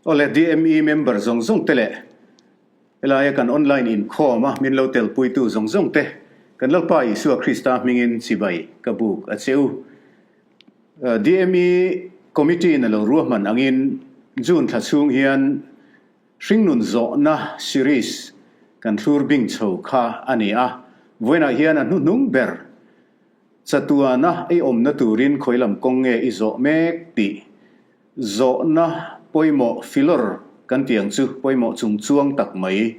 Awle DME member zawng zawng te leh helaia kan online inkhawm a min lo telpuitu zawng zawng te kan Lalpa Isua Krista hmingin chibai ka buk a che u. DME committee in a lo ruahman angin June thla chhung hian Hringnun zawhna series kan thlur bing chho kha a ni a, vawiinah hian a hnuhnung ber chatuana i awmna turin khawilam kawng nge i zawh mek tih zawhna pawimawh filawr kan tih ang chu pawimawh chung chuang tak mai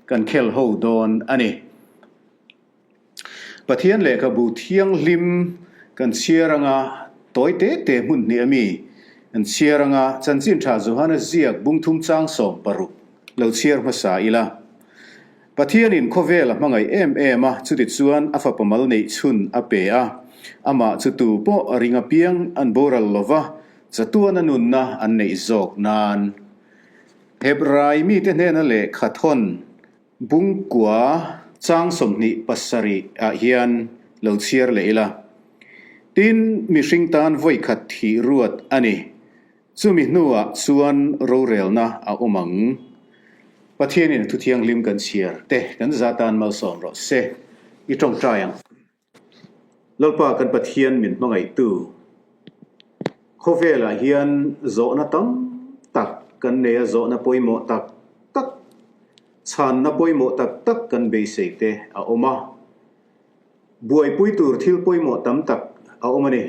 kan khel ho dawn a ni. Pathian lehkhabu thianghlim kan chhiar anga tawi te te hmun hnih a mi kan chhiar anga chanchin tha Johana ziak bungthum chang 16 lo chhiar hmasa ila. Pathianin khawvel a hmangaih em em a, chuti chuan a fapa mal neih chhun a pe a, amah chu tu pawh a ring apiang an boral lo va, chatuana nunna an neih zawk nan. Hebrai mite hnena lehkha thawn Bungkua chang 27 ah hian lo chhiar leh ila. Tin, mihring tan vawikhat thih ruat a ni. Chumi hnuah chuan rorelna a awm ang. Pathianin a thuthianghlim kan chhiar te kan za tan malsawm rawh se. I tawngtai ang. Lalpa kan Pathian min hmangaihtu. Khawvelah hian zawhna tam tak kan nei a, zawhna pawimawh tak tak, chhanna pawimawh tak tak kan beisei te a awm a. Buaipui tur thil pawimawh tam tak a awm a ni.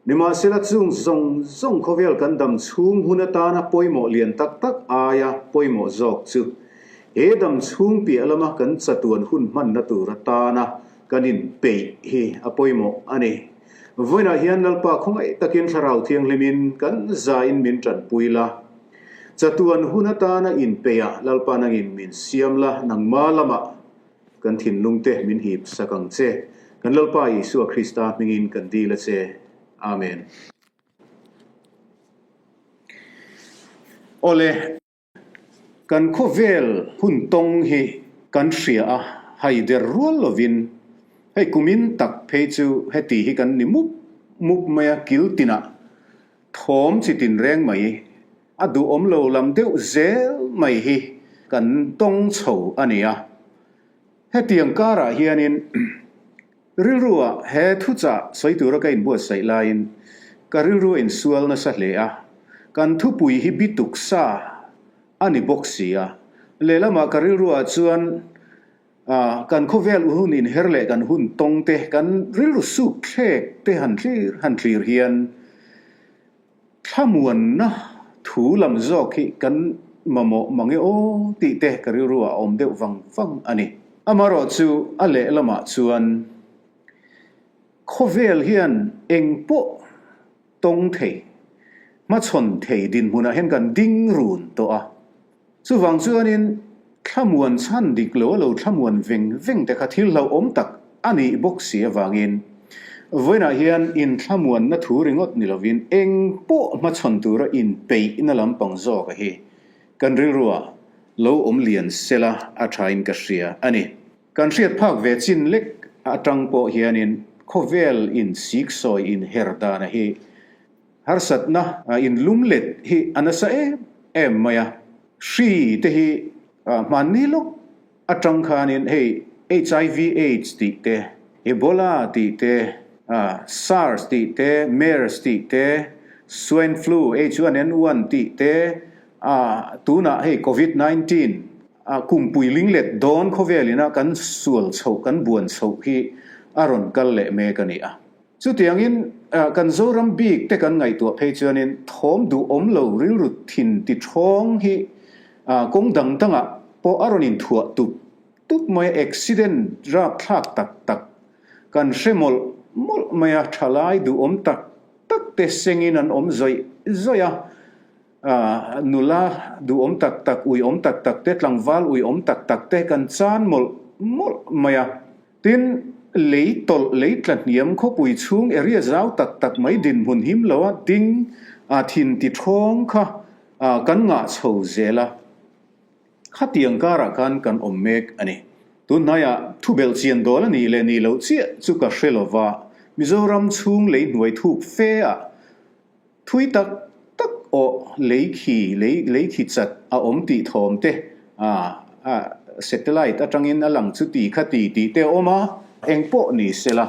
Nimahsela chung zawng zawng khawvel kan dam chhung hun atana pawimawh lian tak tak aia pawimawh zawk chu he dam chhung piah lama kan chatuan hun hmanna tur atana kan inpeih hi a pawimawh a ni. Vawiinah hian Lalpa khawngaih takin Thlarau Thianghlimin kan zain min tanpui la. Chatuan hun atana inpeih a Lalpa nangin min siam la, nangma lamah Kan thinlungte min hip sak ang che. Kan Lalpa Isua Krista hmingin kan dil a che. Amen. Awle, kan khawvel hun tawng hi kan hria a, hai der rual lovin hei kumin tak phei chu heti hi kan ni mup mup mai a, kil tinah thawm chi tin reng mai A duhawm lo lam deuh zel mai hi kan tawng chho a ni a. Hetiang karah hianin rilruah he thuchah sawi tura ka inbuatsaih laiin ka rilru a insual nasa hle a, kan thupui hi bituk sa a ni bawk si a. Lehlamah ka rilruah chuan kan khawvel hun inher leh kan hun tawng te, kan rilru suk thlek te han thlir han thlir hian, Thlamuanna thu lam zawk hi kan mamawh mang e aw tih te ka rilru ah a awm deuh vang vang a ni. Amaherawh chu a lehlamah chuan khawvel hian eng pawh tawng thei, hmachhawn thei dinhmunah hian kan ding run tawh a. Chuvang chuanin thlamuan chhan dik lo a lo thlamuan veng veng te kha thil hlauhawm tak a nih bawk si avangin vawiinah hian inthlamuanna thu ringawt ni lovin eng pawh hmachhawn tura inpeihna lampang zawk a hi kan rilruah lo awm lian sela a thain ka hria a ni. Kan hriat phak ve chin lek atang pawh hianin khawvel insiksawi inher dana hi Harsatna in lum let hi a nasa em em mai a, hri te hi hmanni lawk atang khanin hei HIV AIDS tih te, Ebola tih te, SARS tih te, MERS tih te, Swine Flu H1N1 tih te, tunah hei Covid 19 kumpui linglet dawn khawvelina kan sual chhoh kan buan chhoh hi a rawn kal leh mek a ni a. Chutiangin kan Zoram bik te kan ngaihtuah phei chuanin thawm duh awm lo rilru thin ti thawng hi kawng dang dangah pawh a rawn inthuah tup tup mai a, accident rapthlak tak tak kan hre mawlh mawlh mai a, thalai duhawm tak tak te sengin an awm zawih zawih a, nula duhawm tak tak, uiawm tak tak te, tlangval uiawm tak tak te kan chan mawlh mawlh mai a. Tin, lei tawlh, lei tla hniam khawpui chhung area zau tak tak mai dinhmun him lo a ding a thin ti thawng kha kan ngah chho zel a. Khatiang karah khan kan awm mek a ni. Tunhnaiah thubelh chian dawl a nih leh nih loh chiah chu ka hre lo va, Mizoram chhung lei hnuai thuk fe ah thui tak tak Aw lei khi, lei lei khi chat a awm tih thawm te, a a satellite atangin a lang chu ti kha ti tih te a awm a, eng pawh ni sela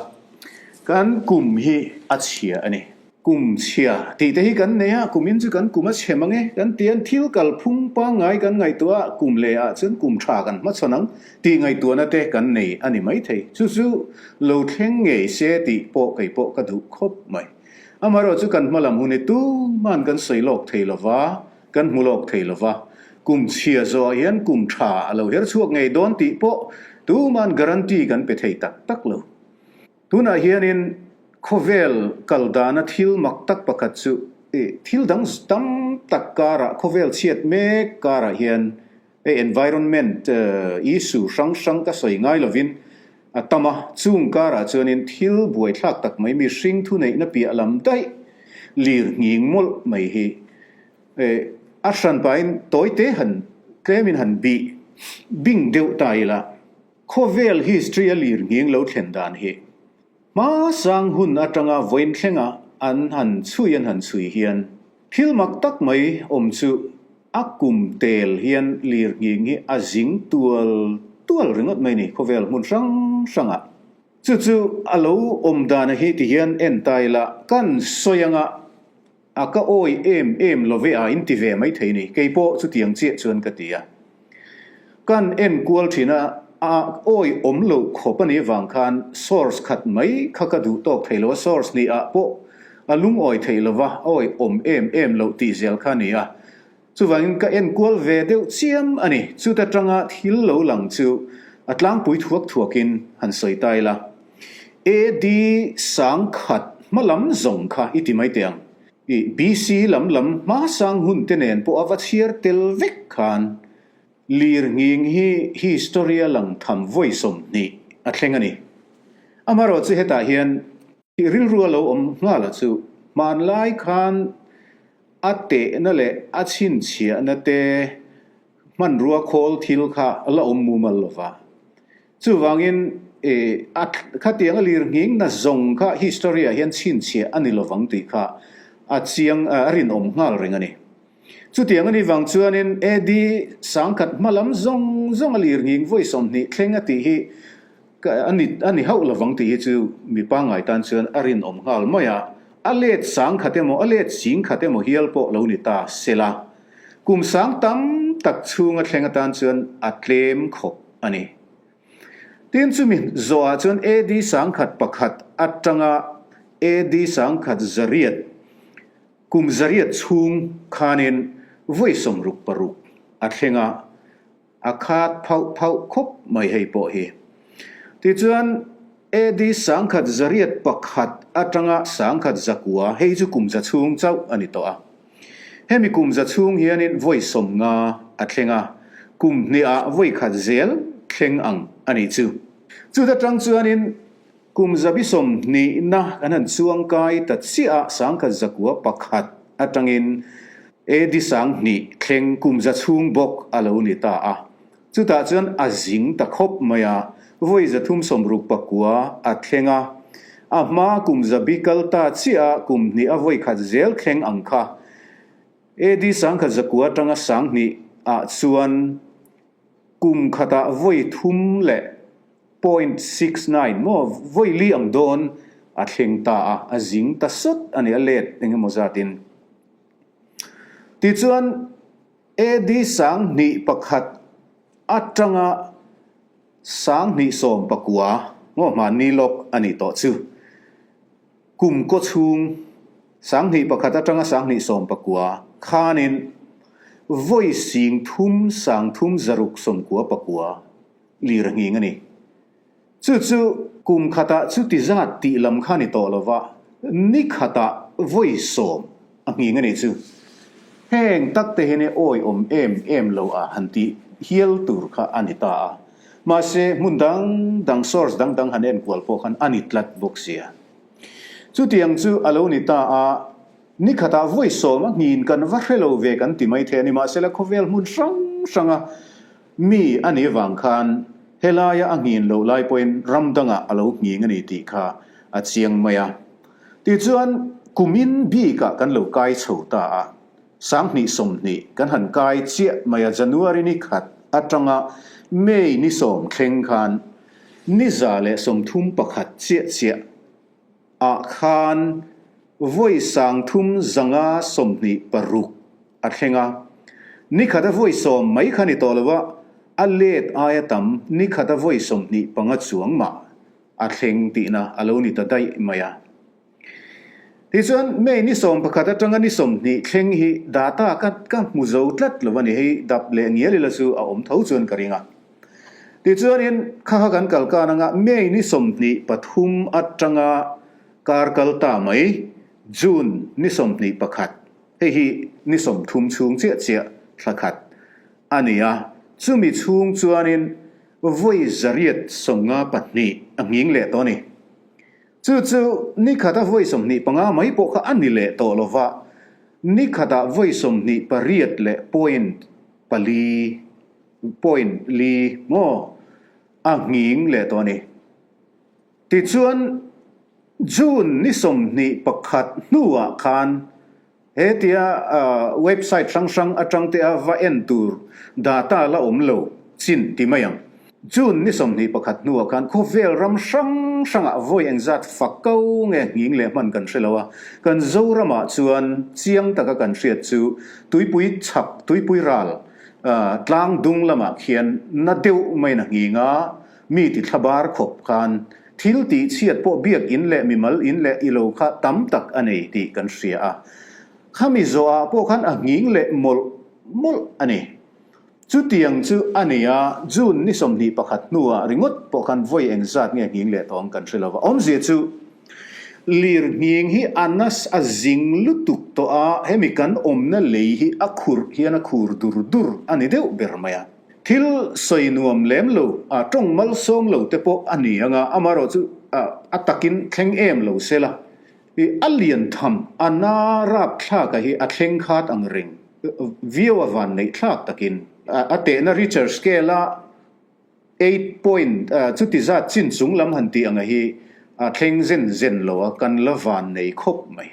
kan kum hi a chhia a ni. Kum chhia tih te hi kan nei a, kum in chu kan kum a chhe mang e kan ti a, thil kalphung pangngai kan ngaihtuah a, kum leh ah chuan kum tha kan hmachhawn ang tih ngaihtuahna te kan nei a ni maithei. Chu chu lo thleng ngei se tih pawh kei pawh ka duh khawp mai. Amaherawh chu kan hmalam hun hi tuman kan sawi lawk thei lova, kan hmu lawk thei lova. Kum chhia zawhah hian kum tha a lo her chhuak ngei dawn tih pawh tuman guarantee kan pe thei tak tak lo. Tunah hianin khawvel kal dana thil mak tak pakhat chu thil dang tam tak karah khawvel chhiat mek karah hian Hei environment issue hrang hrang ka sawi ngai lovin a tam a, chung karah chuanin thil buaithlak tak mai mihring thuneihna piah lam daih lir nghing mawlh mai hi a hran pahin tawite han tlemin han bih bing deuh ta ila, khawvel history a lir nghing lo thlen dan hi hmasang hun atanga vawiin thlenga an han chhui an han chhui hian Thil mak tak mai awm chu a kum tel hian lirnghing hi a zing tual tual ringawt mai ni khawvel hmun hrang hrangah. Chu chu a lo awm dana hi ti hian en ta ila kan sawi anga a ka awi em em lo ve a in ti ve mai thei ni kei pawh chutiang chiah chuan ka ti a. Kan en kual thin a a awi awm loh khawp a nih vang khan source khat mai kha ka duh tawk thei lo a, source nih ah pawh a lungawi thei lo va, awi awm em em loh tih zel kha a ni a. Chuvangin ka en kual ve deuh chiam a ni, chuta tanga thil lo lang chu a tlangpui thuak thuakin han sawi ta ila. AD 1000 hma lam zawng kha i ti mai teh ang. I BC lam lam hmasang hun te nen pawh a va chhiar tel vek khan lirnghing hi history a lang tham vawi 20 a thleng a ni. Amaherawh chu hetah hian rilru a lo awm nghal a chu hmanlai khan a tehna leh a chhinchhiahna te hmanrua khawl thil kha a la awm mumal lo va. Chuvangin, a khatiang a lir nghing na zawng kha history ah hian chhinchhiah a ni lovang tih kha a chiang, a rinawm nghal reng a ni. Chutiang a nih vang chuanin AD 1000 hma lam zawng zawng a lir nghing vawi 20 thleng a tih hi a ni a ni hauh lovang tih hi chu mi pangngai tan chuan a rinawm nghal mai a, a let 1000 emaw a let 10,000 emaw hial pawh lo ni ta sela kum sang tam tak chhunga thleng atan chuan a tlem khawp. a ni. Tin, chumi zawhah chuan AD 1001 atanga AD 1100, kum 800 chhung khanin vawi 66 a thleng a, a khat phauh phauh khawp mai hei pawh hi. Tichuan, AD 1101 atanga 1109, hei chu kum za chhung chauh a ni tawh a. Hemi kum za chhung hianin vawi 50 a thleng a, kum hnihah vawi khat zel thleng ang a nih chu. Chuta tang chuanin kum zabi sawmhnihna kan han chuang kai ta chiah a, 1101 atangin AD 2000 thleng kum za chhung bawk a lo ni ta a. Chutah chuan a zing ta khawp mai a, vawi 369 a thleng a, a hma kum zabi kal ta chiah a kum hnih a vawi khat zel thleng ang kha. AD 1109 atanga 2000 ah chuan kum khatah vawi thum leh point 69 maw vawi li ang dawn a thleng ta a, a zing ta sawt a ni, a let eng emaw zatin. Tichuan. AD 2001 atanga 2019 ngaw hmanni lawk a nih tawh chu. Kum kaw chhung 2001 atanga 2019 khanin vawi sing thum sang thum zaruk 99 lir a nghing a ni. Chu chu kum khatah chuti zat tih lam kha ni tawh lova, ni khatah vawi 10 a nghing a nih chu. Heng tak te hian awi awm em em lo a han tih hial tur kha a ni ta a. Mahse, hmun dang dang source dang dang han enkual pawh khan a ni tlat bawk sia. Chutiang chu a lo ni ta a, ni khatah vawi 10 a nghin kan va hre lo ve kan ti mai thei a ni. Mahsela khawvel hmun hrang hranga Mi a nih vang khan helaia a nghin loh lai pawhin ram dangah a lo nghing a ni tih kha a chiang mai a. Tichuan, kumin bikah kan lo kai chho ta a. 2020 kan han kai chiah mai a, January ni khat atanga May ni sawm thleng khan ni 131 chiah chiah ah khan vawi 3526 a thleng a, ni khata vawi sawm mai kha ni tawh lo a, a let aia tam ni khata vawi 25 chuang mah a thleng tihna a lo ni ta daih mai a. Tichuan, May ni 11 atanga ni 20 thleng hi data ka ka hmu zo tlat lo a ni, hei dap leh ngial ila chu a awm tho chuan ka ring a. Tichuanin, kha kha kan kal kan anga May ni 23 atanga kar kal ta mai, June ni 21, hei hi ni 30 chhung chiah chiah thla khat a ni a, chumi chhung chuanin vawi 852 a nghing leh tawh a ni. Chu chu ni khata vawi 25 mai pawh kha a ni leh tawh lo va, ni khatah vawi 28 leh point pali, point li maw a nghing leh tawh a ni. Tichuan, June ni 21 hnuah khan He tia website hrang hrang atang te a va en tur data la awm lo chin ti mai ang. June ni 21 hnuah khan khawvel ram hrang hrangah vawi engzat fak ko nge nghing leh hman kan hre lo a, kan Zoramah chuan chiang taka kan hriat chu tuipui chhak tuipui ral tlang dung lamah khian na deuh maiin a nghing a, mi ti thlabar khawp khan Thil tih chhiat pawh biak in leh mimal in leh i lo kha tam tak a nei tih kan hria a. Khami zawhah pawh khan a nghing leh mawlh mawlh a ni. Chutiang chu a ni a, June ni 21 hnuah ringawt pawh khan vawi engzat nge nghing leh tawng kan hre lo va. Awmzia chu lir nghing hi a nas a zing lutuk tawh a, hemi kan awmna lei hi a khurh hian a khur dur dur a ni deuh ber mai a. Thil sawi nuam lem lo, a tawng malsawm lo te pawh a ni ang a, amaherawhchu a takin thleng em lo se la, i a lian tham, a na rapthlak a hi a thleng khat ang reng viau a van neih thlak takin. A tehna Richter scale a eight point chuti zat chin chung lam han tih ang a hi a thleng zen zen lo a, kan la van nei khawp mai.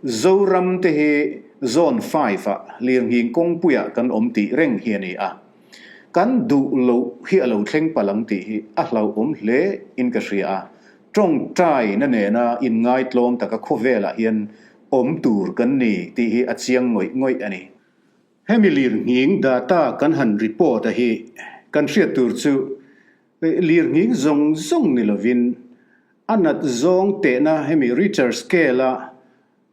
Zoram te hi Zone five ah lirnghing kawngpuiah kan awm tih reng hi a ni a, kan duh loh hi a lo thleng palh ang tih hi a hlauhawm hle in ka hria a, tawngtaina nena inngaitlawm taka khawvelah hian awm tur kan ni tih hi a chiang ngawih ngawih a ni. Hemi lirnghing data kan han report a hi kan hriat tur chu lirnghing zawng zawng ni lovin a nat zawng tehna hemi Richter scale a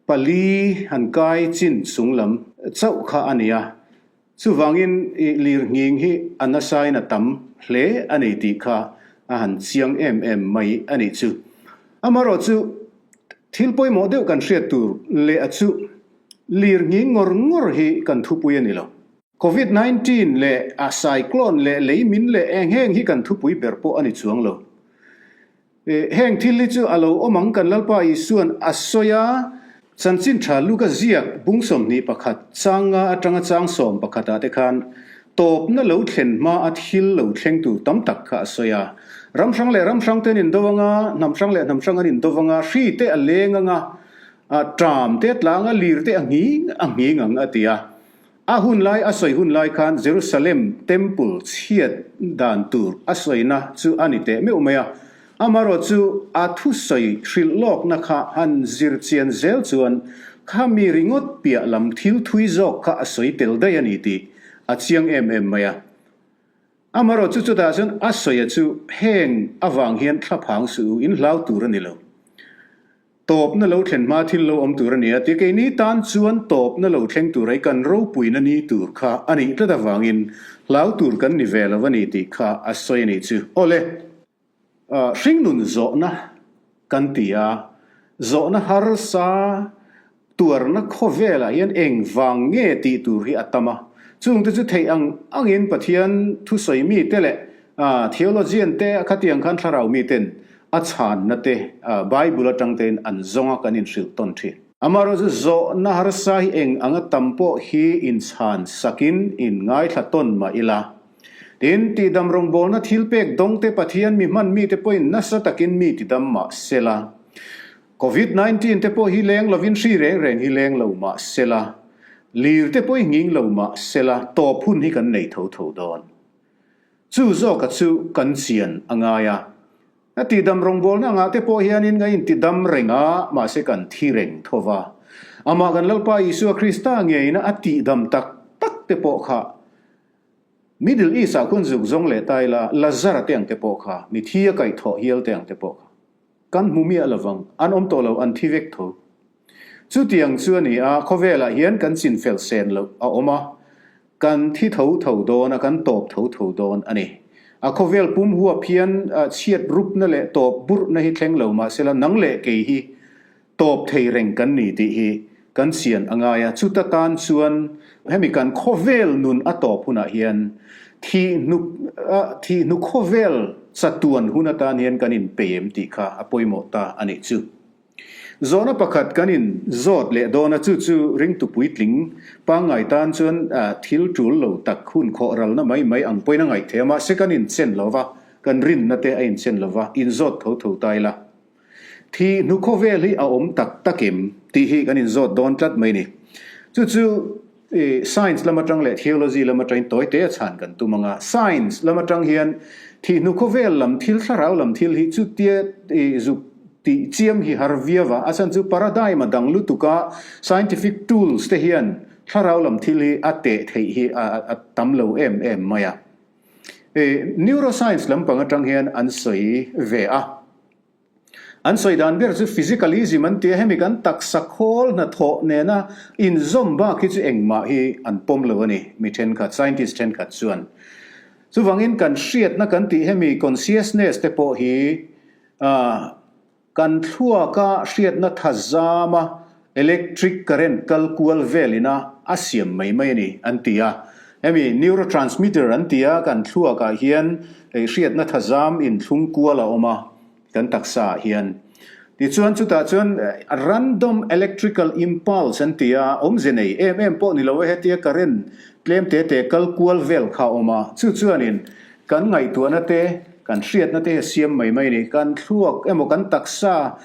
Pali han kai chin chung lam chauh kha a ni a, chuvangin i lirnghing hi a nasain a tam hle a ni tih kha a han chiang em em mai a nih chu. Amaherawh chu thil pawimawh deuh kan hriat tur leh a chu lirnghing ngawr ngawr hi kan thupui a ni lo. Covid 19 leh a cyclone leh leimin leh eng heng hi kan thupui ber pawh a ni chuang lo. Heng thil hi chu a lo awm ang kan Lalpa Isua'n a sawi a. Chanchin tha Luka ziak bung 21 chang nga atanga chang 11 ah te khan tawpna lo thlen hma a thil lo thleng tur tam tak kha a sawi a. Ram hrang leh ram hrang te an indo anga, hnam hrang leh hnam hrang an indo anga, hri te a leng anga, ṭam te a tlang a, lir te a nghing a nghing ang a ti a. A hun lai a sawi hun lai khan Jerusalem Temple chhiat dan tur a sawina chu a ni teh meuh mai a. Amaherawh chu a thusawi hrilh lawkna kha han zir chian zel chuan kha mi ringawt piah lam thil thui zawk kha a sawi tel daih a ni tih a chiang em em mai a. Amaherawh chu chutah chuan a sawi a chu heng avang hian thlaphang suh u, in hlau tur a ni lo. Tawpna lo thlen hma thil lo awm tur a ni a, ti keini tan chuan tawpna lo thleng tur ai kan ropuina ni tur kha a nih tlat avangin hlau tur kan ni ve lo a ni tih kha a sawi a nih chu. Awle, hringnun zawhna kan ti a, zawhna harsa tuarna khawvelah hian engvang nge tih tur hi a tam a, chungte chu theih ang angin Pathian thusawi mite leh theologian te khatiang khan thlarau miten A chhanna te Bible atang tein an zawng a kan inhrilh tawn thin. Amaherawh chu zawhna harsa hi eng anga tam pawh hi inchhan sakin in ngaithla tawn mah ila. Tin, tihdam rawngbawlna thil pek dawng te Pathian mi hman mite pawhin nasa takin mi tidam mah sela. Covid 19 te pawh hi leng lovin hri reng reng hi leng lo mah sela. Lir te pawh i nghing lo mah sela tawp hun hi kan nei tho tho dawn. Chu zawka chu kan chian a ngai a. A tihdam rawngbawlna angah te pawh hianin ka intidam reng a, mahse kan thi reng tho va. Amah kan Lalpa Isua Krista ngeina a tihdam tak tak te pawh kha Middle East ah khuan zuk zawng leh ta ila, Lazara te ang te pawh kha, mithi a kaihthawh hial te ang te pawh kha kan hmu miah lovang, an awm tawh lo, an thi vek tho. Chutiang chu a ni a, khawvelah hian kan chinfel sen loh a awm a, kan thi tho tho dawn a, kan tawp tho tho dawn a ni. A khawvel pum huap hian chhiat rupna leh tawp burhna hi thleng lo mahsela nang leh kei hi tawp thei reng kan ni tih hi kan chian a ngai a, chuta tan chuan hemi kan khawvel nun a tawp hunah hian thih hnu thih hnu khawvel chatuan hun atan hian kan inpei em tih kha a pawimawh ta a nih chu. Zawhna pakhat kan in zawt leh dawn a, chu chu ringtu puitling pangngai tan chuan thil tul lo tak hun khawh ralna mai mai ang pawhin a ngaih thei a, mahse kan inchen lo va, kan rinna te a inchen lo va, inzawt tho tho ta ila. Thi hnu khawvel hi a awm tak tak em tih hi kan inzawt dawn tlat mai ni. Chu chu science lam atang leh theology lam atangin tawi te a chhan kan tum ang a, science lam atang hian thihnu khawvel lam thil thlarau lam thil hi chutia zuk tih chiam hi har viau a, a chhan chu paradigm a dang lutuk a, scientific tools te hian thlarau lam thil hi a teh theih hi a tam lo em em mai a. Neuroscience lampang atang hian an sawi ve a. An sawi dan ber chu physicalism an ti a, hemi kan taksa khawl hnathawh nena inzawm bak hi chu engmah hi an pawm lo a ni, mi thenkhat, scientist thenkhat chuan. Chuvangin kan hriatna kan tih hemi consciousness te pawh hi kan thluaka hriatna thazama electric current kal kual velina a siam mai mai a ni an ti a. Hemi neurotransmitter an ti a, kan thluakah hian hriatna thazam inthlung kual a awm a kan taksa ah hian. Tichuan chutah chuan random electrical impulse an ti a, awmze nei em em pawh ni lo e hetia current tlem te te kal kual vel kha a awm a, chu chuanin kan ngaihtuahna te, kan hriatna te hi a siam mai mai a ni. Kan thluak emaw kan taksa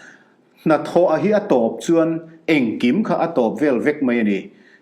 Hnathawh a hi a tawp chuan engkim kha a tawp vel vek mai a ni.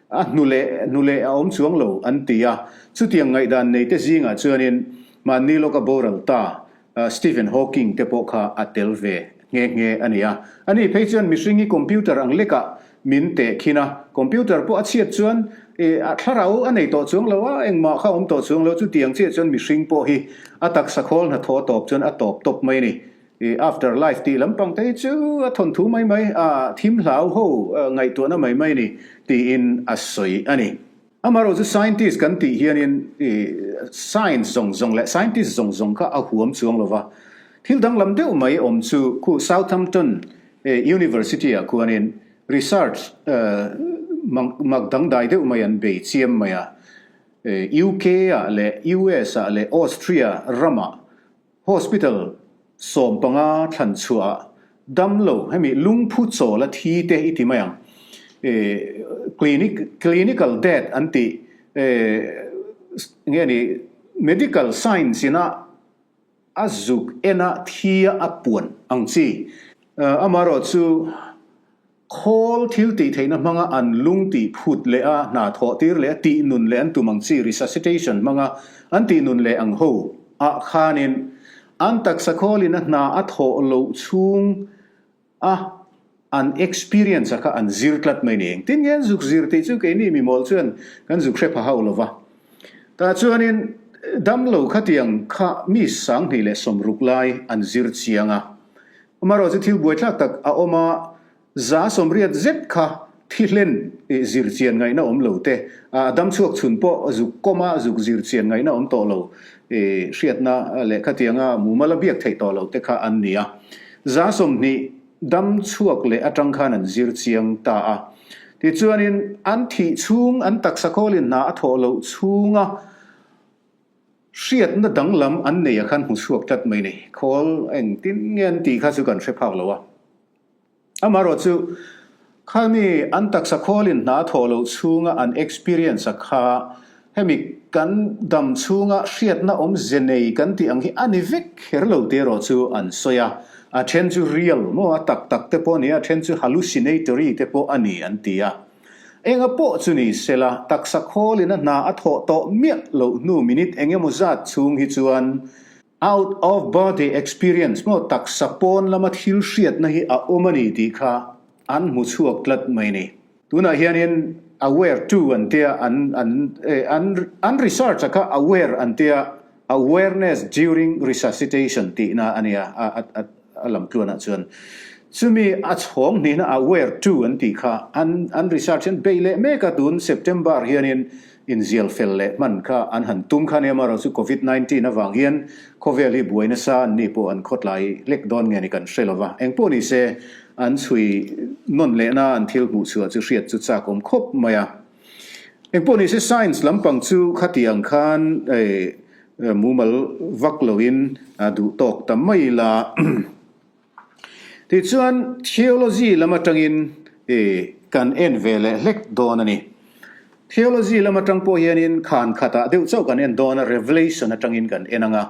A hnu leh hnu leh a awm chuang lo an ti a. Chutiang ngaihdan neite zingah chuanin mahni lawka boral ta Stephen Hawking te pawh kha a tel ve nghe nghe a ni a. Ani phei chuan mihring hi computer ang lekah min teh khin a, computer pawh a chhiat chuan a thlarau a nei tawh chuang lo a, engmah kha a awm tawh chuang lo. Chutiang chiah chuan mihring pawh hi a taksa khawl hnathawh a tawp chuan a tawp tawp mai a ni. I after life tih lampang te hi chu a thawnthu mai mai a, thim hlau ho ngaihtuahna mai mai a ni tiin a sawi a ni. Amaherawh chu scientist kan tih hianin i science zawng zawng leh scientist zawng zawng kha a huam chuang lo va, thil danglam deuh mai awm chu khu Southampton University ah khuanin research mak dangdai deuh mai an bei chiam mai a, UK ah leh US ah leh Austria ramah Hospital 15 thlan chhuah damlo hemi lungphu chawl a thi te i ti mai ang. Clinic clinical death an tih nge ni medical science ina a zuk ena thi a a puan ang chi. Amaherawhchu Khawl thil tih theihna hmanga an lung tih phut leh a hna thawh tir leh a tih nun leh an tum ang chi resuscitation hmanga an tih nun leh ang ho ah khanin an taksa khawlin a hna a thawh loh chhung a an experience a kha an zir tlat mai ni. Engtin nge an zuk zir tih chu keini mimawl chuan kan zuk hre pha hauh lova. Tah chuanin damlo khatiang kha mi 260 lai an zir chiang a. Amaherawh chu thil buaithlak tak a awm a, 180 zet kha thi hlen zir chian ngaihna awm lo te, a dam chhuak chhun pawh zuk kawm a, zuk zir chian ngaihna awm tawh lo, hriatna leh khatianga mumal a biak theih tawh lo te kha an ni a. 20 dam chhuak leh atang khan an zir chiang ta a. Tichuanin an thih chhung, an taksa khawlin hna a thawh loh chhunga, Hriatna danglam an nei a khan hmu chhuak tlat mai ni. Khawl engtin nge an tih kha chu kan hre phak lo a. Amaherawh chu khami an taksa khawlin hna thawh loh chhunga an experience a kha hemi kan dam chhunga hriatna awmze nei kan tih ang hi a ni vek kher lo tih erawh chu an sawi a. A then chu real maw a tak tak te pawh a ni a, a then chu hallucinatory te pawh a ni an ti a. Enga pawh chu ni sela, taksa khawlin a hna a thawh tawh miah loh hnu minute eng emaw zat chhung hi chuan out of body experience maw taksa pawn lama thil hriatna hi a awm a ni tih kha an hmu chhuak tlat mai ni. Tunah hianin aware to an tia an an an an research a kha aware an tia awareness during resuscitation tihna a nia a a a lam tluanah chuan chumi a chhawng hnihna aware to an tih kha an an research hian bei leh mek a tun September hianin inzial fel leh hman kha an han tum kha nia amaherawhchu covid 19 avang hian khawvel hi buai nasa an ni pawh an khawtlai hlek dawn nge ni kan hre lova engpawh ni se an chhui nawn lehna an thil hmuh chhuah chu hriat chu chak awm khawp mai a. Engpawh ni se science lampang chu khati ang khan mumal vak loin duh tawk ta mai la. Tichuan theology lam atangin kan en ve leh hlek dawn a ni. Theology lam atang pawh hianin khan khatah deuh chauh kan en dawn a, Revelation atangin kan en ang a.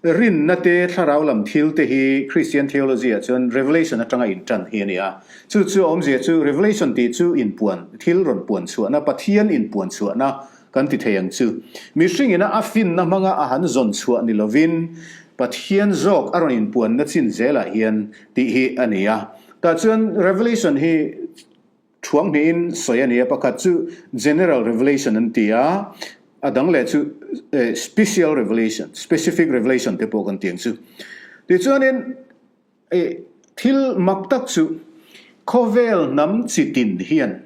Rinna te, thlarau lam thil te hi Christian theology ah chuan Revelation atanga intan hi a ni a. Chu chu a awmzia chu Revelation tih chu inpuan, thil rawn puan chhuahna, Pathian inpuan chhuahna kan ti thei ang chu. Mihring ina a finna hmanga a han zawn chhuah ni lovin Pathian zawk a rawn inpuanna chin zelah hian tih hi a ni a. Tah chuan Revelation hi Thuang hnihin sawi a ni a, pakhat chu General Revelation an ti a, a dang leh chu Special Revelation, Specific Revelation te pawh kan ti ang chu. Tichuanin thil mak tak chu khawvel hnam chi tin hian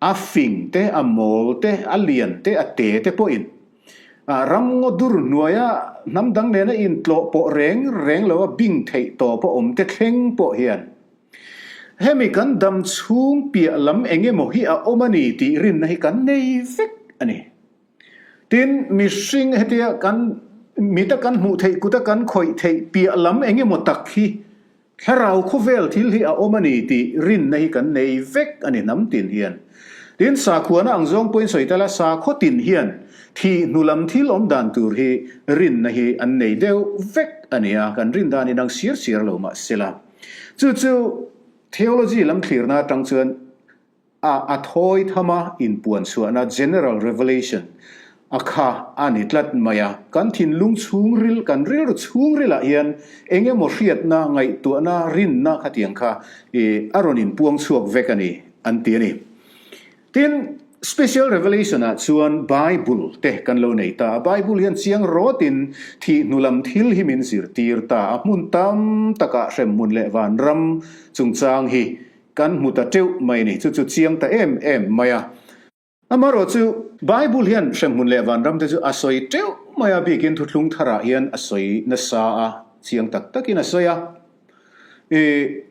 a fing te, a mawl te, a lian te, a te te pawhin ram ngaw dur hnuaia hnam dang nena intlawh pawh reng reng lo a bing theih tawp a awm te thleng pawh hian Hemi kan dam chhung piah lam eng emaw hi a awm a ni tih rinna hi kan nei vek a ni. Tin, mihring hetia kan mita kan hmuh theih kuta kan khawih theih piah lam eng emaw tak hi thlarau khawvel thil hi a awm a ni tih rinna hi kan nei vek a ni hnam tin hian. Tin, sakhuana ang zawng pawhin sawi tala sakhaw tin hian thih hnu lam thil awm dan tur hi rinna hi an nei deuh vek a ni a, kan rin dan inang siar siar lo mahsela. Chu chu theology lam thlirna atang chuan a a thawi thama inpuan chhuahna, general revelation, a kha a ni tlat mai a. Kan thinlung chhungril, kan rilru chhungrilah hian eng emaw hriatna, ngaihtuahna, rinna khatiang kha a rawn inpuang chhuak vek a ni an ti a ni. Tin, Special Revelation ah chuan Bible te kan lo nei ta a, Bible hian chiang rawtin thih hnu lam thil hi min zirtir ta a, hmun tam takah hremhmun leh vanram chungchang hi kan hmu ta teuh mai a ni, chu chu chiang ta em em mai a. Amaherawh chu Bible hian hremhmun leh vanram te chu a sawi teuh mai a, bikin thuthlung tharah hian a sawi nasa a, chiang tak takin a sawi a. Ih.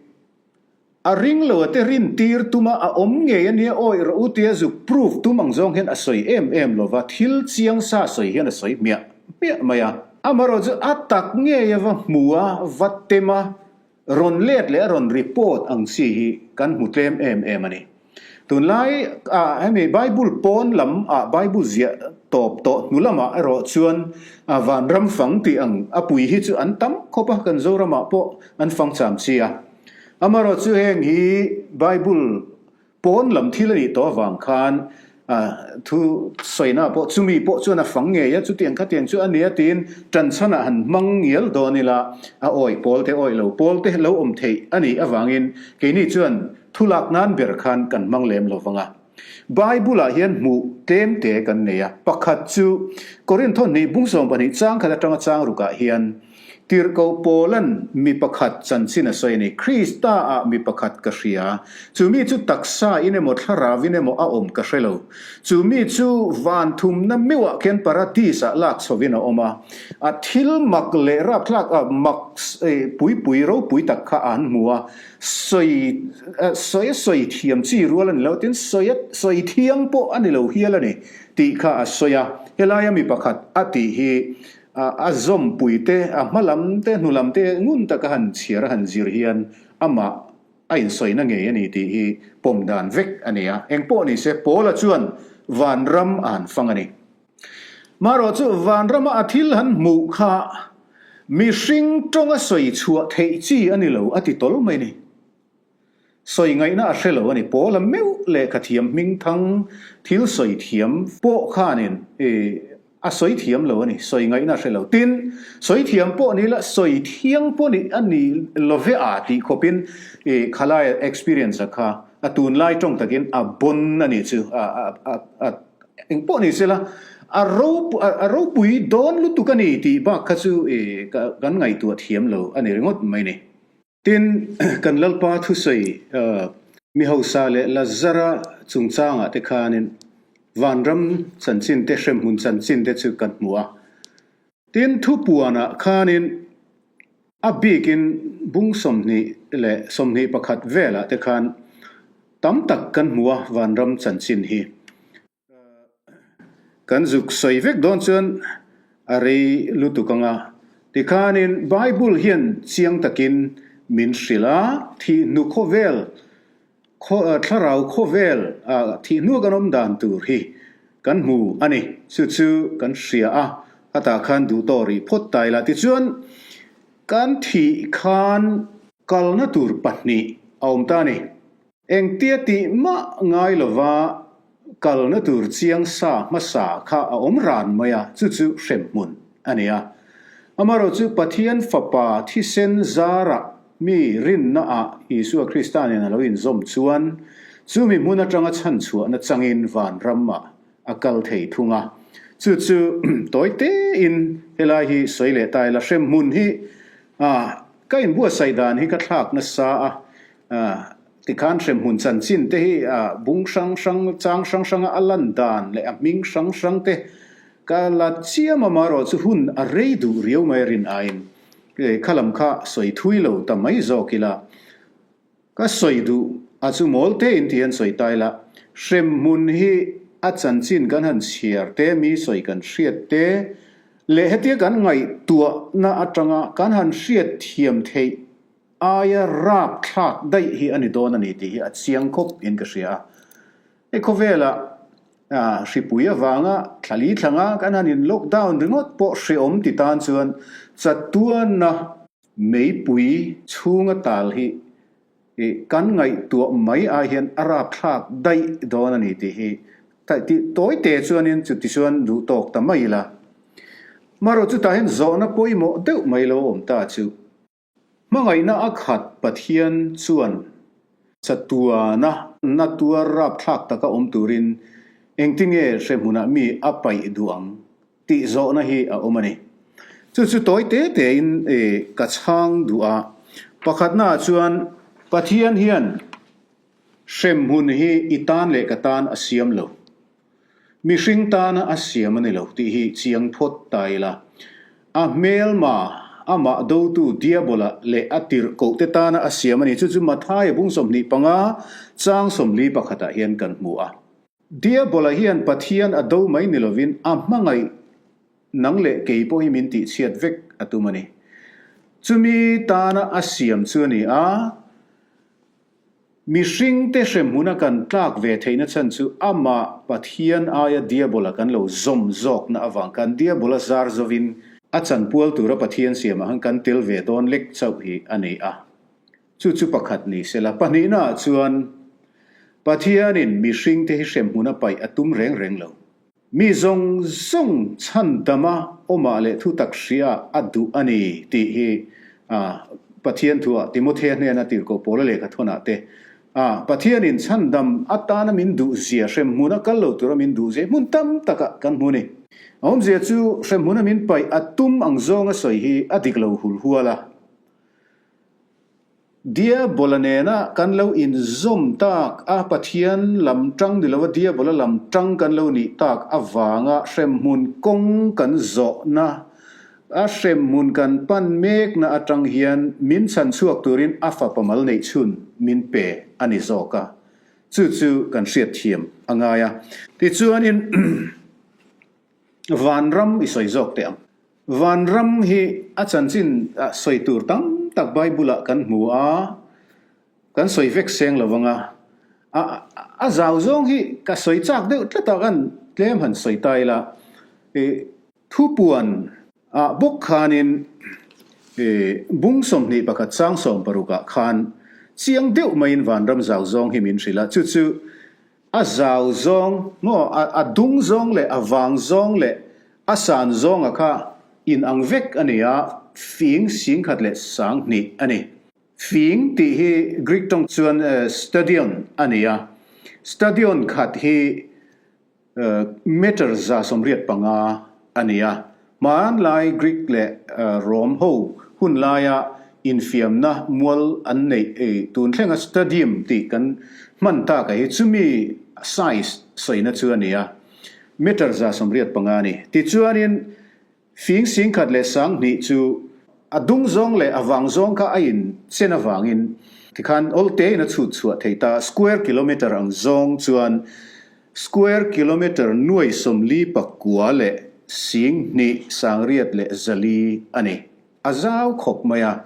A ring lo a te rin tir tuma a awm ngei a nia awih rawh u tia zuk proof tum ang zawng hian a sawi em em lo va, thil chiang sa sawi hian a sawi hmiah hmiah mai a. Amaherawh chu a tak ngei a va hmu a, va tem a, rawn let leh a rawn report ang chi hi kan hmu tlem em em a ni. Tunlai ah hemi Bible pawn lam ah Bible ziah tawp tawh hnu lamah erawh chuan vanram fang tih ang a pui hi chu an tam khawp a, kan Zoramah pawh an fang cham chi a. Amaherawh chu heng hi Bible pawn lam thil a nih tawh avang khan thu sawina pawh chumi pawh chuan a fang ngei a, chutiang khatiang chu a nia tiin ṭanchhanah han hmang ngial dawn ila a awih pawl te awih lo pawl te lo awm theih a nih avangin keini chuan thu lak nan ber khan kan hmang lem lo vang a. Bible-ah hian hmuh tlem te kan nei a, pakhat chu Korintho hnih bung 12 chang khat atanga chang rukah hian Tirhkoh Paula'n mi pakhat chanchin a sawi a ni, Krista-ah mi pakhat ka hria, chu mi chu taksa in emaw thlarau in emaw a awm ka hre lo. Chu mi chu van thumna meuhah khian paradis-ah lak chhovin a awm a, a thil mak leh rapthlak a mak pui pui ropui tak kha a han hmu a, Sawi sawi a sawi thiam chi rual a ni lo, tin sawi a sawi thiang pawh a ni lo hial a ni tih kha a sawi a. Helaia mi pakhat a tih hi a zawmpui te, a hma lam te, hnu lam te ngun taka han chhiar a han zir hian amah a insawina ngei a ni tih hi pawm dan vek a ni a. Engpawh ni se Paula chuan vanram a han fang a ni. Marawh chu vanrama a thil han hmuh kha mihring tawnga sawi chhuah theih chi a ni lo a ti tawl mai ni. Sawi ngaihna a hre lo a ni. Paula meuh lehkha thiam hming thang thil sawi thiam pawh khanin a sawi thiam lo a ni. Sawi ngaihna a hre lo. Tin, sawi thiam pawh ni la, sawi thiang pawh ni a ni lo ve a tih khawpin khalaia experience a kha a tunlai tawng takin a bon a nih chu a eng pawh ni sela a a ropui dawn lutuk a ni tih bak kha chu kan ngaihtuah thiam lo a ni ringawt mai ni. Tin, kan Lalpa thusawi mi hausa leh Lazara chungchangah te khanin vanram chanchin te, hremhmun chanchin te chu kan hmu a. Tin, thupuanah khanin a bikin bung 20 leh 21 velah te khan tam tak kan hmu a vanram chanchin hi. Kan zuk sawi vek dawn chuan a rei lutuk ang a. Tikhanin Bible hian chiang takin min hrilh a, thihnu khawvel, thlarau khawvel thihnu kan awm dan tur hi kan hmu a ni. Chu chu kan hria a, khatah khan duh tawh rih phawt ta ila. Tichuan kan thih khan kalna tur pahnih a awm ta a ni. Engtia tih mah ngai lova kalna tur chiang sa hmasa kha a awm ran mai a, chu chu hremhmun a ni a. Amaherawh chu Pathian Fapa thisen zarah mi rinna ah Isua Krista nen a lo inzawm chuan chumi hmun atanga chhanchhuahna changin vanram ah a kal thei thung a. Chu chu tawi tein helai hi sawi leh ta ila hremhmun hi ka inbuatsaih dan hi ka thlak nasa a, Tikhan hremhmun chanchin te hi bung hrang hrang, chang hrang hranga a lan dan leh a hming hrang hrang te ka la chiam a, marawh chu hun a rei duh riau mai a rin aiin kha lam kha sawi thui lo ta mai zawk ila ka sawi duh a chu mawl te in ti hian sawi ta ila hremhmun hi a chanchin kan han chhiar te mi sawi kan hriat te leh hetia kan ngaihtuahna atanga kan han hriat thiam theih Aia rap thlak daih hi a ni dawn a ni tih hi a chiang khawp in ka hria a. Hei khawvela hripui avanga thlali thlanga kan han in lockdown ringawt pawh hreawm ti tan chuan chatuanna meipui chhunga tal hi kan ngaihtuah mai ai hian a rap thlak daih dawn a ni tih hi tawi te chuanin chuti chuan duh tawk ta mai ila. Marawh chutah hian zawhna pawimawh deuh mai lo awm ta chu. Hmangaihna a khat Pathian chuan chatuana na tuar rapthlak taka awm turin engtinge hre hmunah mi a paih duh ang tih zawhna hi a awm a ni. Chu chu tawi te tein ka chhang duh a. Pakhatnaah chuan Pathian hian hremhmun hi i tan leh ka tan a siam lo. Mihring tana a siam a ni lo tih hi chiang phawt ta ila. A hmelma, amah dotu Diabola leh a tirhkohte tana a siam a ni. Chu chu Mathaia bung 25, chang 41 pakhatah hian kan hmu a. Diabola hian Pathian a do mai ni lovin a hmangaih nang leh kei pawh hi min tihchhiat vek a tum a ni. Chumi tana a siam chu a ni a. Mihringte hremhmuna kan tlak ve theihna chhan chu amah Pathian aia Diabola kan lo zawm zawkna avang khan Diabola zar zovin a chanpual tura Pathian siamah khan kan tel ve dawn lek chauh hi a ni a. Chu chu pakhat ni sela. Pahnihnaah chuan Pathianin mihringte hi hremhmuna paih a tum reng reng lo. Mi zawng zawng chhandama awmah leh thutak hria a duh a ni tih hi Pathian thuah Timothea hnena tirhkoh Paula lehkha thawnah te Pathianin chhandam atana min duh zia, hremhmuna kal lo tura min duh zia hi hmun tam takah kan hmu a ni. A awmzia chu hremhmuna min paih a tum ang zawnga sawi hi a dik lo hulhual a. Diabola nena kan lo inzawm tak a, Pathian lam tang ni lova Diabola lam tang kan lo nih tak avanga hremhmun kawng kan zawhna, a hremhmun kan pan mekna atang hian min chhan chhuak turin a fapa mal neih chhun min pe a ni zawk a, chu chu kan hriatthiam a ngai a. Tichuanin vanram i sawi zawk teh ang. Vanram hi a chanchin sawi tur tam tak Bible-ah kan hmu a, kan sawi vek seng lo vang a. A zau zawng hi ka sawi chak deuh tlat a, kan tlem han sawi ta ila. Thupuan ah bawk khanin bung 21 chang 60 ah khan. Chiang deuh maiin vanram zau zawng hi min hrilh a, chu chu a zau zawng maw, a dung zawng leh a vang zawng leh a san zawnga kha inang vek a ni a, fing 10,000 leh 2000 a ni. Fing tih hi Greek tawng chuan stadion a ni a, stadion khat hi meter 185 a ni a. Hmanlai Greek leh Rom ho hun laia infiamna mual an neih tun thlenga stadium tih kan hman taka hi chumi size sawina chu a ni a, meter 185 a ni. Tichuanin Fing 10,000 leh 2000 chu a dung zawng leh a vang zawng kha a in chen avangin tikhan awl tein a chhut chhuah thei ta. Square kilometre ang zawng chuan square kilometre 49 leh 20 sangriat leh 400 a ni. A zau khawp mai a.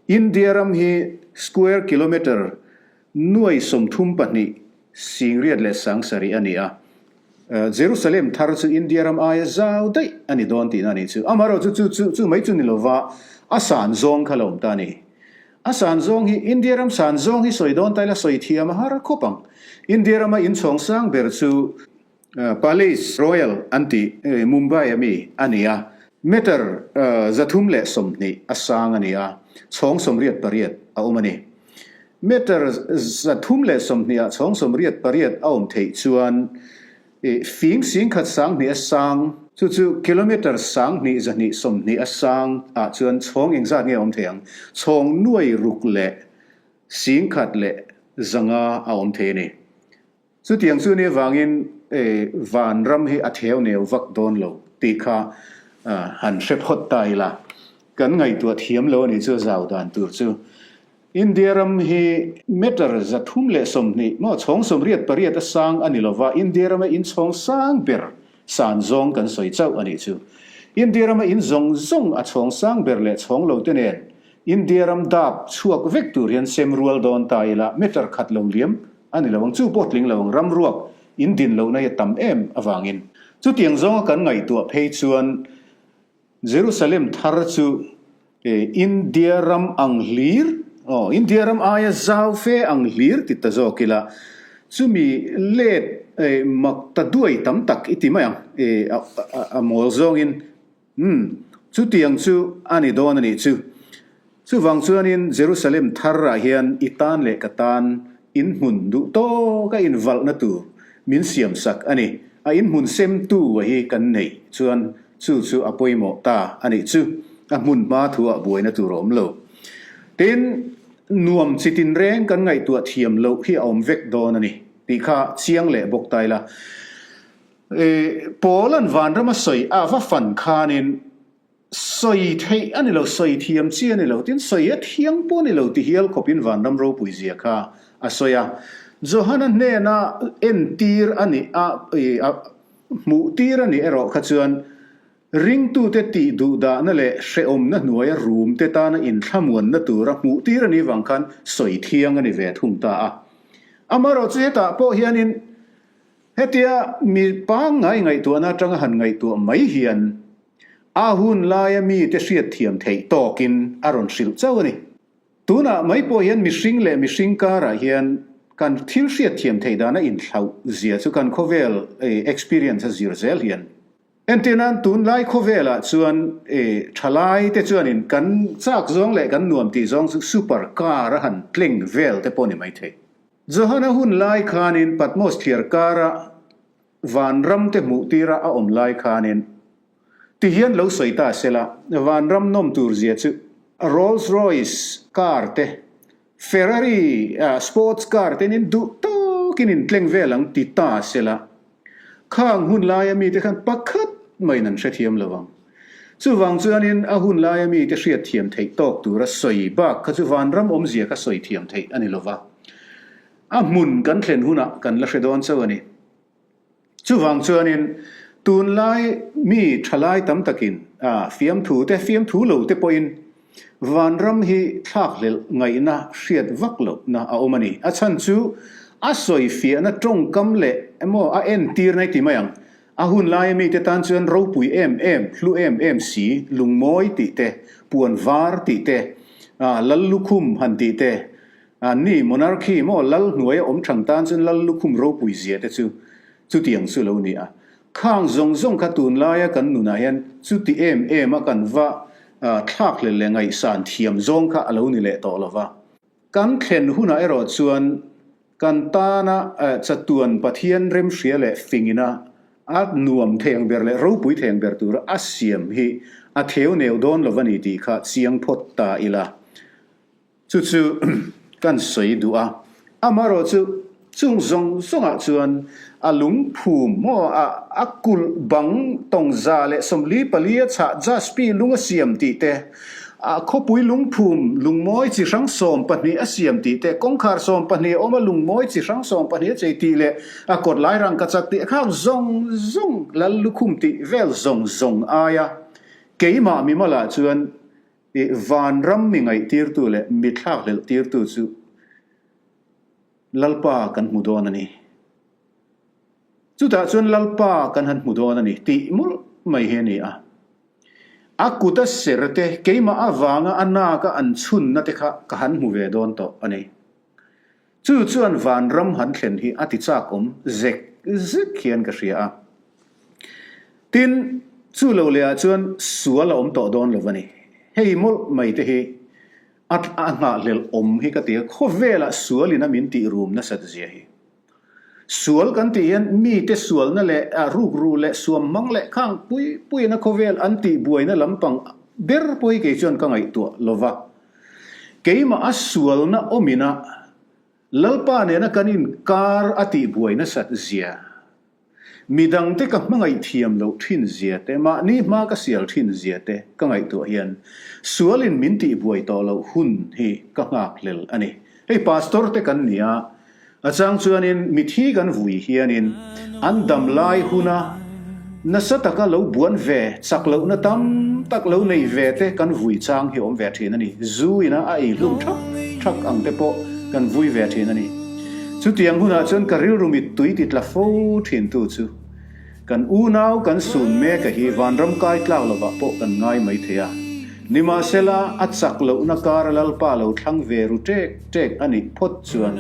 India ram hi square kilometre 32 singriat leh 7000 a ni a. Jerusalem thar chu India ram aia zau daih a ni dawn tihna a nih chu. Amaherawh chu chu chu chu mai chu ni lova a san zawng kha la awm ta a ni. A san zawng hi India ram san zawng hi sawi dawn ta ila sawi thiam a har khawp ang. India rama inchhawng sang ber chu Palace Royal an tih Mumbai a mi a ni a. Meter 320 a sang a ni a, chhawng 88 a awm a ni. Meter 320 ah chhawng 88 a awm theih chuan fing 10,000 20 a sang, chu chu kilometer 2,220 a sang ah chuan chhawng engzat nge a awm thei ang? Chhawng nuai ruk leh 1,100 a awm thei a ni. Chutiang chu ni avangin vanram hi a theu neu vak dawn lo tih kha han hre phawt ta ila. Kan ngaihtuah thiam lo a nih chu a zau dan tur chu. India ram hi meter 320 maw chhawng 88 a sang a ni lova, India rama in chhawng sang ber san zawng kan sawi chauh a nih chu. India rama in zawng zawng a chhawng sang ber leh chhawng lo te nen India ram dap chhuak vek tur hian sem rual dawn ta ila meter khat lo liam A ni lo ang, chu pawh tling lo ang, ram ruak in din lohna hi a tam em avangin. Chutiang zawnga kan ngaihtuah phei chuan Jerusalem thar chu India ram ang hlir, aw, India ram aia zau fe ang hlir ti ta zawk ila, chumi let mak ta duai tam tak i ti mai ang, a mawl zawngin. Umm, chutiang chu a ni dawn a nih chu. Chuvang chuanin Jerusalem tharah hian i tan leh ka tan in hmun duh tawka invalhna tur min siam sak a ni. A in hmun semtu a hi kan neih chuan chu chu a pawimawh ta a nih chu. A hmun hma thuah buaina tur a awm lo. Tin, nuam chi tinreng kan ngaihtuah thiam loh hi a awm vek dawn a ni tih kha chiang leh bawk ta ila. Paula'n vanram a sawi a va fan khanin sawi theih a ni lo, sawi thiam chi a ni lo, tin sawi a thiang pawh a ni lo ti hial khawpin vanram ropui zia kha a sawi a. Johana hnena entir a nih a, hmuh tir a nih erawh kha chuan ringtute tih duhdahna leh hrehawmna hnuaia rumte tana inthlamuanna tura hmuh tir a nih vang khan sawi thiang a ni ve thung ta a. Amaherawh chu hetah pawh hianin Hetia mi pangngai ngaihtuahna atanga han ngaihtuah mai hian a hun laia mite hriatthiam theih tawkin a rawn hrilh chauh a ni. Tunah mai pawh hian mihring leh mihring karah hian kan thil hriatthiam theih dana inthlauh zia chu kan khawvel experience a zir zel hian. Entirnan tunlai khawvelah chuan thalai te chuanin kan chak zawng leh kan nuam tih zawng chu super car a han tleng vel te pawh ni maithei. Johana hun lai khanin Patmos thliar kara vanram te hmuh tira a awm lai khanin ti hian lo sawi ta sela, vanram nawm tur zia chu Rolls Royce car te, Ferrari sports car te nin duh tawkin in tleng vel ang ti ta sela, khang hun laia mite khan pakhat maiin an hrethiam lo ang. Chuvang chuanin a hun laia mite hriatthiam theih tawk tura sawi bak kha chu vanram awmzia kha sawi thiam theih a ni lova. A hmun kan thlen hunah kan la hre dawn chauh a ni. Chuvang chuanin tunlai mi thalai tam takin fiamthu te, fiamthu lo te pawhin Vanram hi thlakhlelh ngaihna hriat vak lohna a awm a ni. A chhan chu a sawi fiahna tawngkam leh emaw a entirna i ti mai ang. A hun laia mite tan chuan ropui em em, hlu em em si, lungmawi tih te, puan var tih te, lal lukhum han tih te, Ni, monarchy maw lal hnuaia awm thang tan chuan lal lukhum ropui zia te chu chutiang chu lo ni a. Khang zawng zawng kha tunlaia kan nunah hian chuti em em a kan va thlak leh leh ngaihsan thiam zawng kha a lo ni leh tawh lo va. Kan thlen hunah erawh chuan kan tana chatuan Pathian remhria leh fingina a nuam theng ber leh ropui theng ber tura a siam hi a theu neu dawn lo va ni tih kha chiang phawt ta ila. Chu chu kan sawi duh a, amaherawh chu chung zawng zawngah chuan a lungphum maw a a kulh bang tawngza leh 44 a chhah jaspi lung a siam tih te, a khawpui lungphum lungmawi chi hrang 12 a siam tih te, kawngkhar 12 a awm a lungmawi chi hrang 12 a chei tih leh a kawt lai rangka chak tih khak zawng zawng lal lukhum tih vel zawng zawng aia keimah mimalah chuan I vanram mi ngaihtirtu leh mi thlakhlelhtirtu chu Lalpa kan hmu dawn a ni. Chutah chuan Lalpa kan han hmu dawn a ni tih mawlh mai hi a ni a. A kut a ser te, keimah avanga a naka an chhunna te kha ka han hmu ve dawn tawh a ni. Chu chuan vanram han thlen hi a ti chak awm zek zek hian ka hria a. Tin, chu lo leh ah chuan sual a awm tawh dawn lo a ni. Hei mawlh mai te hi a a nghahhlelh awm hi ka ti a, khawvelah sualin a min tih rum nasat zia hi. Sual kan tih hian mite sualna leh rukru leh suam hmang leh khang pui puiin a khawvel an tih buaina lampang ber pawh hi kei chuan ka ngaihtuah lo va. Keimah a sualna awmina Lalpa nena kan inkar a tihbuai nasat zia, midangte ka hmangaih thiam loh thin zia te, mahni hma ka sial thin zia te ka ngaihtuah hian sualin min tihbuai tawh loh hun hi ka nghakhlel a ni. Hei Pastor te kan ni a, A chang chuanin mithi kan vui hianin an dam lai huna nasa taka lo buan ve, chak lohna tam tak lo nei ve te kan vui chang hi awm ve thin a ni. Zu ina a ei hlum thak thak ang te pawh kan vui ve thin a ni. Chutiang hunah chuan ka rilru mittui ti tla fo thin tu chu Kan unau kan sun mek a hi vanram kai tlak lovah pawh kan ngai mai thei a. Nimahsela, a chak lohna kara Lalpa lo thlang ve ru ṭek ṭek a nih phawt chuan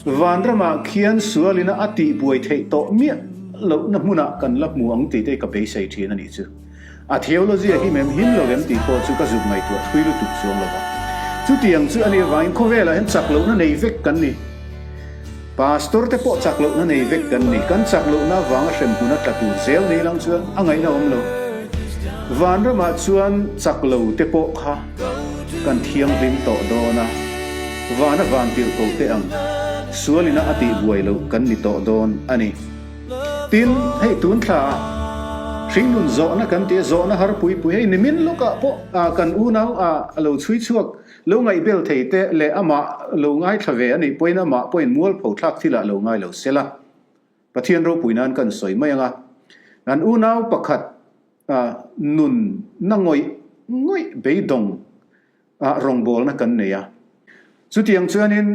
vanramah khian sualina a tihbuai theih tawh miah lohna hmunah kan la hmu ang tih te ka beisei ṭhin a nih chu. A theology a him em him lo em tih pawh chu ka zuk ngaihtuah thui lutuk chuang lo va. Chutiang chu a nih avangin khawvelah hian chak lohna nei vek kan ni. Pastor te pawh chak lohna nei vek kan ni. Kan chak lohna avanga hremhmun a tla tur zel ni lang chuan a ngaihna awm lo. Vanramah chuan chak lo te pawh kha kan thianghlim tawh dawn a, vana vantirhkoh te ang sualina a tihbuai loh kan ni tawh dawn a ni. Tin, hei tun thla ah hringnun zawhna kan ti a, zawhna har pui pui hei nimin lawkah pawh kan unau a lo chhui chhuak lo ngaihbel thei te leh amah lo ngaithla ve a nih pawhin amah pawhin mualpho thlak thilah lo ngai lo sela. Pathian ropui nan kan sawi mai ang a, kan unau pakhat nun na ngawih ngawih beidawng ah rawngbawlna kan nei a. Chutiang chuanin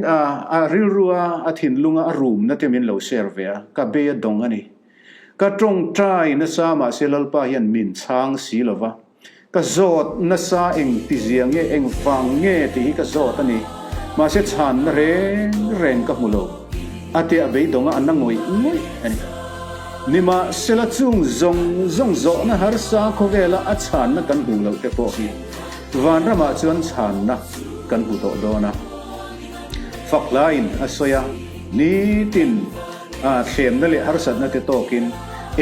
a rilrua a thinlunga a rumna te min lo share ve a, ka bei a dawng a ni. Ka tawngtai nasa mahse Lalpa hian min chhang si lo va, ka zawt nasa eng tizia nge eng vang nge tih hi ka zawt a ni. Mahse chhanna reng reng ka hmu lo. A te a beidawng a, a na ngawih ngawih a ni. Nimahsela chung zawng zawng zawhna harsa khawvela a chhanna kan hmuh loh te pawh hi Vanramah chuan chhanna kan hmu tawh dawn a, fak hlaiin a sawi a, nitin thlemna leh harsatna te tawkin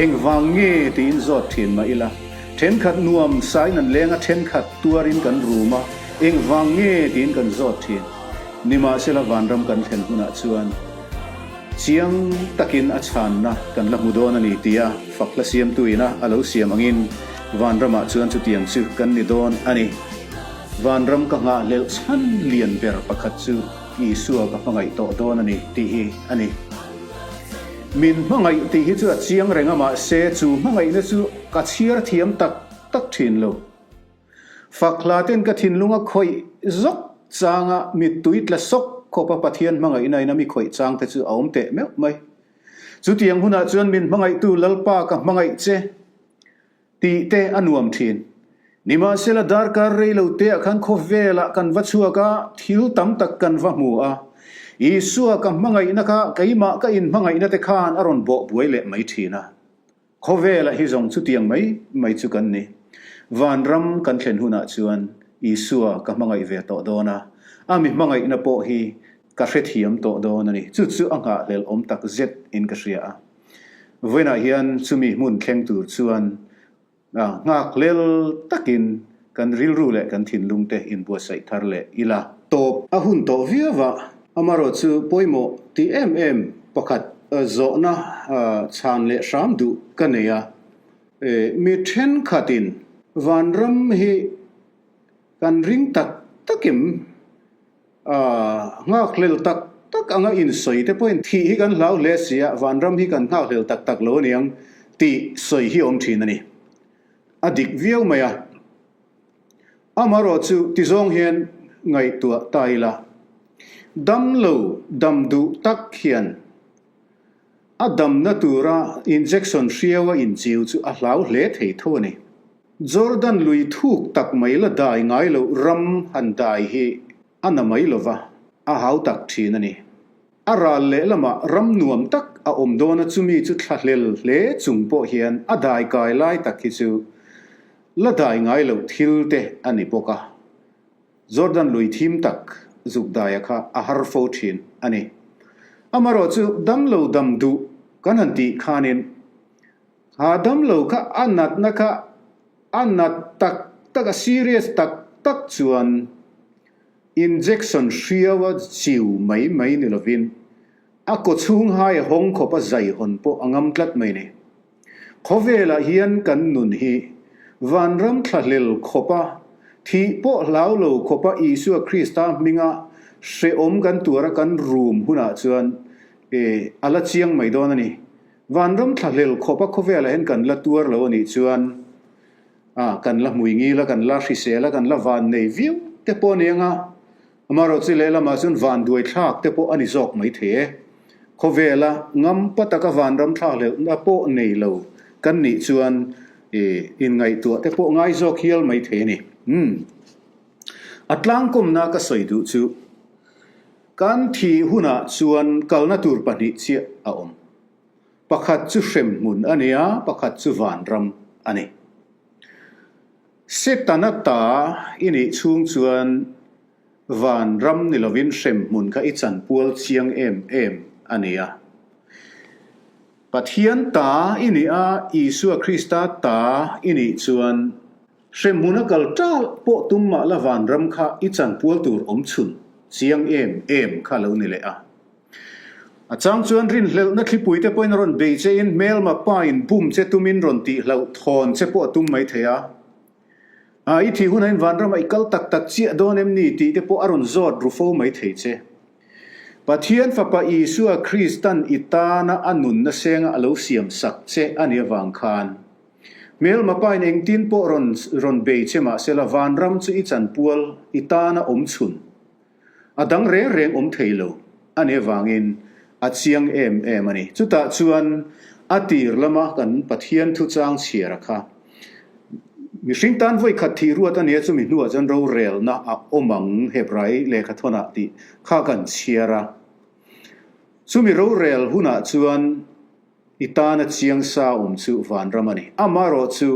engvang nge tiin zawt thin mah ila, thenkhat nuam sain an leng a, thenkhat tuarin kan rum a, engvang nge tiin kan zawt thin. Nimahsela vanram kan thlen hunah chuan Chiang takin a chhanna kan la hmu dawn a ni tia fak hla siamtu ina a lo siam angin vanramah chuan chutiang chu kan ni dawn a ni. Vanram ka nghahhlelh chhan lian ber pakhat chu Isua ka hmangaih tawh dawn a ni tih hi a ni. Min hmangaih tih hi chu a chiang reng a mahse chu hmangaihna chu ka chhiar thiam tak tak thin lo. Fak hla ten ka thinlung a khawih zawk changa mittui tla sawk khawpa Pathian hmangaihna in a mi khawih chang te chu a awm teh meuh mai. Chutiang hunah chuan min hmangaihtu Lalpa ka hmangaih che tih te a nuam thin. Nimahsela darkar rei lo te ah khan khawvelah kan va chhuak a, thil tam tak kan va hmu a. Isua ka hmangaihna kha keimah ka inhmangaihna te khan a rawn bawh buai leh mai thin a. Khawvelah hi zawng chutiang mai mai chu kan ni. Vanram kan thlen hunah chuan Isua ka hmangaih ve tawh dawn a, a mi hmangaihna pawh hi ka hrethiam tawh dawn a ni. Chu chu a nghahhlelh awm tak zet in ka hria a. Vawiinah hian chumi hmun thleng tur chuan Nghakhlel takin kan rilru leh kan thinlung te inbuatsaih thar leh ila. Tawp a hun tawh viau a, amarawh chu pawimawh tih em em pakhat zawhna chhan leh hram duh ka nei a. Mi thenkhatin vanram hi kan ring tak takim Nghakhlel tak tak anga insawi te pawhin thih hi kan hlau hle si a, vanram hi kan nghakhlel tak tak lo aniang tih sawi hi awm thin a ni. A dik viau mai a. Amaherawh chu tizawng hian ngaihtuah ta ila, damlo dam duh tak hian a damna tura injection hriau a inchiu chu a hlau hle thei tho a ni. Jordan lui thuk tak mai la dai ngai loh ram han dai hi a na mai lova, a hau tak thin a ni. A ral lehlamah ram nuam tak a awm dawn a chumi chu thlahlel hle chung pawh hian a dai kai lai tak hi chu la dai ngai loh thil te a ni bawk a. Jordan lui thim tak zuk daia kha a har fo thin a ni. Amaherawhchu damlo dam duh kan han tih khanin Ha damlo kha a natna kha a nat tak tak a serious tak tak chuan injection hriau a chiu mai mai ni lovin a kawchhung hai a hawng khawp a zai hawn pawh a ngam tlat mai ni. Khawvelah hian kan nun hi vanram thlahlel khawpa thih pawh hlau lo khawpa Isua Krista hminga hrehawm kan tuara kan rum hunah chuan a la chiang mai dawn a ni. Vanram thlahlel khawpa khawvelah hian kan la tuar lo a nih chuan ah kan la hmui ngil a, kan la hrisel a, kan la van nei viau te pawh a ni ang a, amaherawh chu lehlamah chuan van duai thlak te pawh a ni zawk mai thei e. Khawvela ngampa taka vanram thlakhlelhna pawh nei lo kan nih chuan ih inngaihtuah te pawh ngai zawk hial mai thei a ni. Umm. A tlangkawmna ka sawi duh chu Kan thih hunah chuan kalna tur pahnih chiah a awm. Pakhat chu hremhmun a ni a, pakhat chu vanram a ni. Setana ta i nih chhung chuan vanram ni lovin hremhmun kha i chanpual chiang em em a ni a. Pathian ta i nih a, Isua Krista ta i nih chuan Hremhmun a kal ṭal pawh tum mah la vanram kha i chanpual tur awm chhun chiang em em kha lo ni leh a. A chang chuan rinhlelhna thlipui te pawhin a rawn bei che in hmelma pa in bum che tumin rawn tih hlauh thawn che pawh a tum mai thei a. A, i thih hunah in vanramah i kal tak tak chiah dawn em ni tih te pawh a rawn zawt ru fo mai thei che. Pathian Fapa Isua Kristan i tana a nunna senga a lo siam sak che a nih avang khan Hmelma pain engtin pawh rawn rawn bei che mah sela vanram chu i chanpual i tana awm chhun a dang reng reng awm thei lo a nih avangin a chiang em em a ni. Chutah chuan a tir lama kan Pathian thuchang chhiar a kha mihring tan vawi khat thih ruat a nia chumi hnuah chuan rorelna a awm ang Hebrai lehkhathawnah tih kha kan chhiar a. Chumi rorel hunah chuan I tana chiang sa awm chu vanram a ni. Amaherawh chu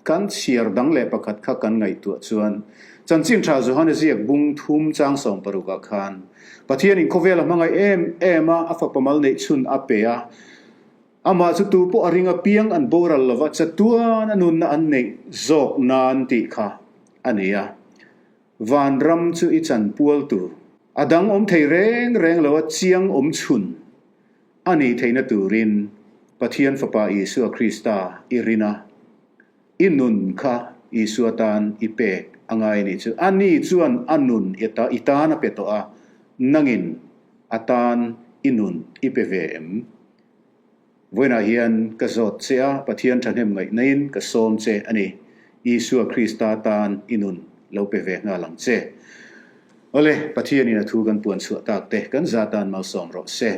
kan chhiar dang leh pakhat kha kan ngaihtuah chuan Chanchin Tha Johana ziak bung thum chang 60 ah khan Pathianin khawvel a hmangaih em em a, a fapa mal neih chhun a pe a, amah chu tu pawh a ring apiang an boral lova chatuan a nunna an neih zawk nan tih kha a ni a. Vanram chu i chanpual tur a dang awm thei reng reng lo a chiang awm chhun A nih theihna turin Pathian Fapa Isua Krista i rin a, i nun kha Isua tan i pek a ngai a nih chu. Ani chuan a nun i tan a pe tawh a, nangin a tan i nun i pe ve em? Vawiinah hian ka zawt che a, Pathian thahnem ngaihnain ka sawm che a ni. Isua Krista tan i nun lo pe ve nghal ang che. Awle, Pathianin a thu kan puan chhuah tak te kan za tan malsawm rawh se.